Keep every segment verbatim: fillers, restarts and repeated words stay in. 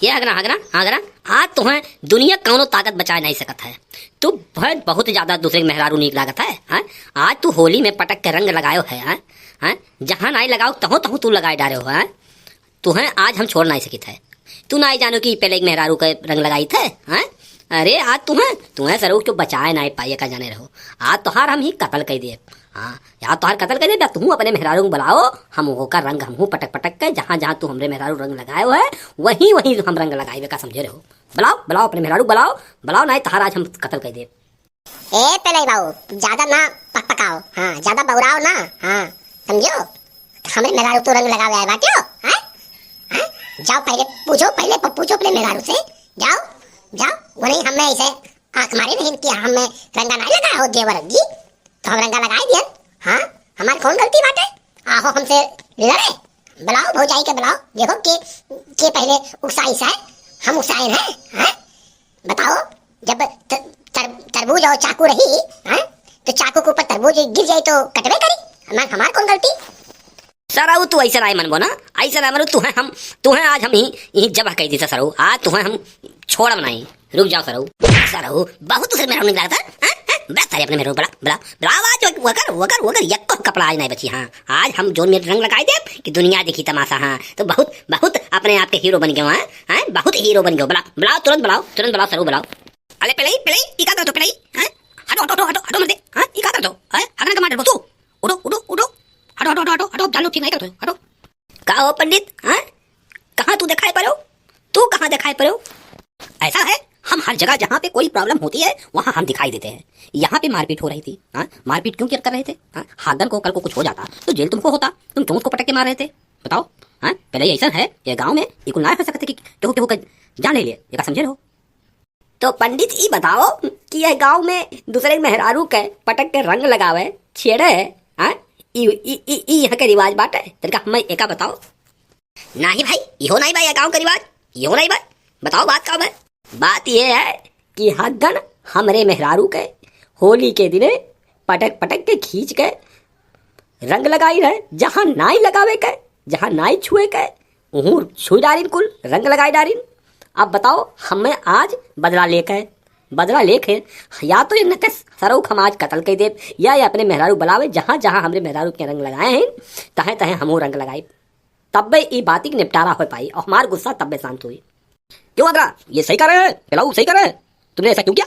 ए हगना, हगना, हगना, आज तुहैं दुनिया कौनो ताकत बचाए नाहीं सकत है। तू बहुत, बहुत ज्यादा दूसरे के मेहरारू नीक लागत है, हैं? आज तू होली में पटक के रंग लगायो है, हैं? हैं? जहाँ नाहीं लगाओ, तहूँ, तहूँ तू लगाए डारे हो, हैं? तुहैं आज हम छोड़ नाहीं सकित है। तू नाहीं जानो कि पहले एक मेहरारू के रंग लगाइत है, हैं? अरे, आज तुहैं, तुहैं सरऊ के बचाए नाहीं पाए, का जाने रहो। आज तोहार हम ही कत्ल कइ देब। हाँ, या तोहार कत्ल कइ देब, या तू अपने मेहरारू के बुलाओ, हम ओका रंग हमहूँ पटक पटक के, जहाँ जहाँ तू हमरे मेहरारू रंग लगायो है, वहीं वहीं हम रंग लगाइबे, का समझे रहो? बुलाओ, बुलाओ अपने मेहरारू बुलाओ, बुलाओ, नाहीं तोहार आज हम कत्ल कइ देब। ए पेलई बाबू, ज्यादा ना पकपकाओ, हाँ, ज्यादा बौराओ ना, हाँ, समझो? हमरे मेहरारू तो रंग लगावे आए बाटे हो, हाँ? हाँ? जाओ पहले पूछो, पहले प-, पूछो अपने मेहरारू से, जाओ, जाओ, वो नहीं हमें ऐसे आँख मारे नहीं कि हमें रंगा नाहीं लगा हो देवर जी, तो हम रंगा लगाए दियन, हाँ? हमार कौन गलती बाटे? आहो हमसे लड़े, बुलाओ भौजाई के बुलाओ, देखो के, के पहले उकसाइस है, हम उकसाइन है, हाँ? बताओ, जब त-, तर-, तरबूज और चाकू रही, हाँ, तो चाकू के ऊपर तरबूज गिर जाए तो कटबे करी। हमार, हमार कौन गलती? सरऊ, तू ऐसे नाहीं मनबो ना, ऐसे नाहीं मनबो, तुहैं हम, तुहैं आज हम ही, ही जबह कइ दी सरऊ, आज तुहैं हम छोड़ब नाहीं, रुक जाओ सरऊ। सरऊ, बहुत दूसरे मेहरारू नीक लागत है, हाँ? हाँ? बस सारे अपने मेहरारू बुला, बुला, बुलाओ आज, वो कर, वो कर, वो कर, यक्को कपड़ा आज नाहीं बची, हाँ। आज हम जोन में रंग लगाए देब कि दुनिया देखी तमाशा, हाँ। तो बहुत, बहुत अपने आप के हीरो बन गयो, हाँ? हाँ? बहुत हीरो बन गयो। बुलाओ, बुलाओ, तुरंत बुलाओ, तुरंत बुलाओ, सरऊ बुलाओ। अरे पेलई, पेलई, ई का करत हो पेलई? हाँ? हटो, हटो, हटो, हटो, हटो, मत दे। हाँ? ई का करत हो? हाँ? हगना के मार डरबो तू? उठो, उठो, उठो। हटो, हटो, हटो, हटो, हटो, अब जान लो ठीक नाहीं करत हो। हटो। का हो पंडित? हाँ? कहाँ तू दिखाई पड़ो? तू कहाँ दिखाई पड़ो? ऐसा है, हम हर जगह जहाँ पे कोई problem होती है, वहाँ हम दिखाई देते हैं। यहाँ पे मारपीट हो रही थी, हाँ? मारपीट क्यों कर रहे थे? हाँ? हगन को कल को कुछ हो जाता, तो जेल तुमको होता, तुम क्यों उसको पटक के मार रहे थे? बताओ, हाँ? पेलई ऐसा है, ये गाँव में ये कुल ना हो सकते कि केहू, केहू का जान ले लिए, ये का समझे रहो? तो पंडित, ई बताओ कि यह गाँव में दूसरे मेहरारू के पटक के रंग लगावे, छेड़े, हाँ? ई, ई, ई, ई यहाँ के रिवाज बाटे? तनिका हमें एका बताओ। नाहीं भाई, इहो नाहीं बा यह गाँव के रिवाज, इहो नाहीं बा। बताओ बात का बा? बात ये है कि हगन हमरे मेहरारू के होली के दिने पटक पटक के खींच के रंग लगाई रहे, जहाँ नाई लगावे के, जहाँ नाई छुए के, उहूँ छुई डारिन कुल, रंग लगाई डारिन। अब बताओ, हमें आज बदला लेके, बदला लेके, या तो इनके सरऊ के हम आज कत्ल कइ देब, या ये अपने मेहरारू बुलावे, जहाँ, जहाँ हमरे मेहरारू के रंग लगाए हैं, तहें, तहें हमहूँ रंग लगाइब। तब्बे ई बाती के निपटारा हो पाई और हमार गुस्सा तब्बे शांत हुई। क्यों अगरा, ये सही कह रहे हैं, पेलऊ सही कह रहे हैं, तुमने ऐसा क्यों किया?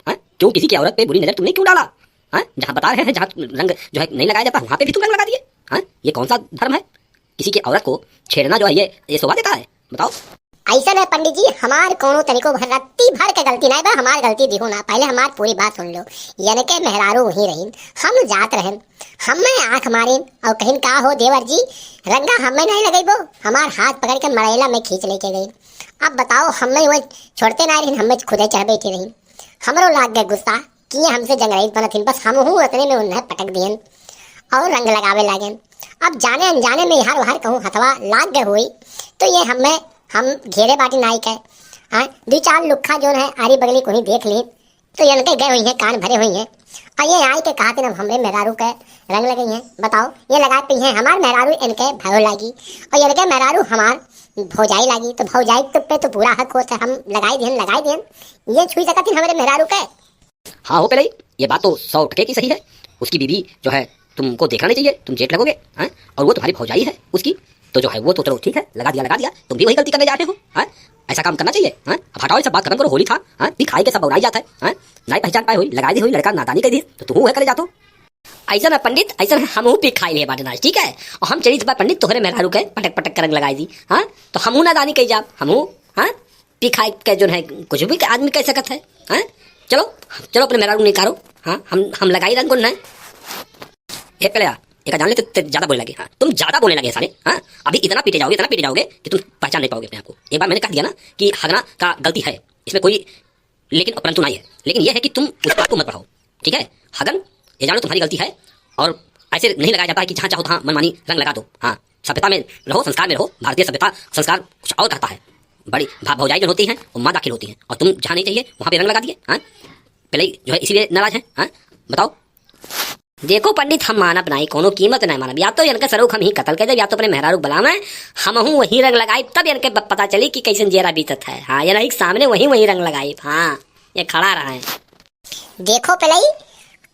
हैं? क्यों किसी की औरत पे बुरी नजर तुमने क्यों डाला? हैं? जहाँ बता रहे हैं, जहाँ रंग जो है नहीं लगाया जाता, वहाँ पे भी तुम रंग लगा दिए। हैं? ये कौन सा धर्म है? किसी की औरत को छेड़ना जो है, ये, ये शोभा देता है? बताओ। ऐसा है पंडित जी, हमार कौनो तनिको भर, रत्ती भर के गलती नाहीं बा, हमार गलती दिहो ना। पहले हमार पूरी बात सुन लो। यनके मेहरारू वहीं रहीन, हम जात रहेन, हमें आँख मारिन और कहिन, "का हो देवर जी, रंगा हमें नाहीं लगइबो?" हमार हाथ पकड़ के मड़ैला में खींच लेके गई। अब बताओ, हमें वो छोड़ते नाहीं रहीन, हमें खुदे चढ़ बैठी रहीन। हमरो लाग गए गुस्सा कि ये हमसे जंगरहित बनत हिन, बस हमहूँ उतने में उन्हें पटक दियन और रंग लगावे लागेन। अब जाने अनजाने में यार वार कहूँ हथवा लाग गए होई, तो ये हमें, हम घेरे बाटी नाई के, हाँ, दुई चार लुक्खा जोन है आरी बगली कोई देख ली, तो इनके गए हुई हैं, कान भरे हुई हैं, और ये आई के कहत हैं, "अब हमरे मेहरारू के रंग लगई हैं।" बताओ, ये लगाए पई हैं, हमार मेहरारू इनके भयो लागी, और इनके मेहरारू हमार भौजाई लागी, तो भौजाई तो पे तो पूरा हक होत है, हम लगाई दिहन, लगाई दिहन, ये छुई सकत हैं हमरे मेहरारू के? हाँ हो पेलई, ये बात तो सौ टके की सही है। उसकी बीवी जो है, तुमको देखना नहीं चाहिए, तुम जेठ लगोगे, हैं? और वो तुम्हारी भौजाई है उसकी, तो जो है वो तो चलो ठीक है, लगा दिया, लगा दिया, तुम भी वही गलती करने जा रहे हो, हैं? ऐसा काम करना चाहिए, हैं? अब हटाओ, ये सब बात खत्म करो, होली था, हैं? पी खाई के सब बौराई जात है, हैं? नाई पहचान पाए होई, लगाई दी होई, लड़का नादानी कह दी, तो तुम वह करे जातो। ऐसा ना पंडित, ऐसा ना हमहू पी खाई ले बाटे नाच, ठीक है? और हम चली इस बार पंडित तोहरे मेहरारू के पटक पटक के रंग लगाई दी, हाँ? तो हमहू नादानी कही जाब, हमहू, हाँ? पी खाए के जोन है, कुछ भी आदमी कह सकत है, हैं? चलो, चलो अपने मेहरारू निकालो, हाँ? हम, हम लगाई रंग को ना। ए पेलया, एका जान ले, ते, ते ज्यादा बोले लगे, हाँ? तुम ज्यादा बोलने लगे साले, हाँ? अभी इतना पीटे जाओगे, इतना पीटे जाओगे कि तुम पहचान नहीं पाओगे अपने आप को। एक बार मैंने कह दिया ना कि हगना का गलती है, इसमें कोई लेकिन परंतु नहीं है, लेकिन यह है कि तुम उस बात को मत बढ़ाओ, ठीक है? हगन, ये जानो तुम्हारी गलती है, और ऐसे नहीं लगाया जाता है कि जहाँ चाहो तहाँ मनमानी रंग लगा दो। हाँ, सभ्यता में रहो, संस्कार में रहो। भारतीय सभ्यता, संस्कार कुछ और कहता है। बड़ी भा-, भौजाई जो होती हैं, वो माँ दाखिल होती हैं, और तुम जहाँ नहीं चाहिए वहाँ पे रंग लगा दिए। हाँ, पेलई जो है इसीलिए नाराज है। हाँ, बताओ। देखो पंडित, हम मानब नाहीं, कौनो कीमत नाहीं मानब। या तो इनके सरऊ क हम ही कतल कइ देब, या तो अपने मेहरारू क बलावे, हमहूँ वही रंग लगाइब, तब इनके ब-, पता चली कि कइसन जियरा बीतत है। हाँ, इनही क सामने वही, वही रंग लगाइब। हाँ, ये खड़ा रहा है। देखो पलई,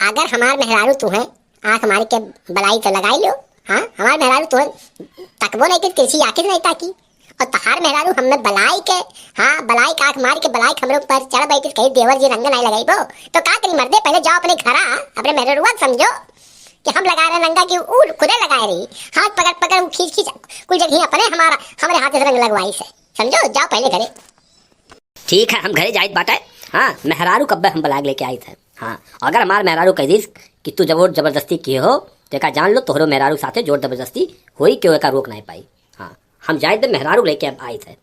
अगर हमार मेहरारू तुहें आँख मार के बलाई तो लगाई लो। हाँ, हमार मेहरारू तुहें तकबो नाहीं कि तिरछी आँखी से नाहीं ताकी। और तहार मेहरारू हमें बलाई के, हाँ, बलाई के आँख मार के बलाई के हमरे ऊपर चढ़ बैठी, कही देवर जी रंग नाहीं लगाइबो। तो का करी मर्दे, पहले जाओ अपने घरा, अपने मेहरारुआ क समझो कि हम लगाए रहे रंगा कि ऊ खुदे लगाए रही। हाथ पकड़ पकड़ ऊ खींच खींच कुल जगह अपने हमारा, हमरे हाथ से रंग लगवाइस है। समझो, जाओ पहले घरे। ठीक है, हम घरे जाइत बाटे। हाँ, मेहरारू क अब्बे हम बलाइ के लेके आइत है। हाँ, अगर हमार मेहरारू कहि दिस कि तू जबरदस्ती किहे हो, तो एका जान लो, तोहरो मेहरारू क साथे जोर जबरदस्ती होई, केहू एका रोक नाहीं पाई। हाँ, हम जाइत बे मेहरारू क लेके अब आइत है।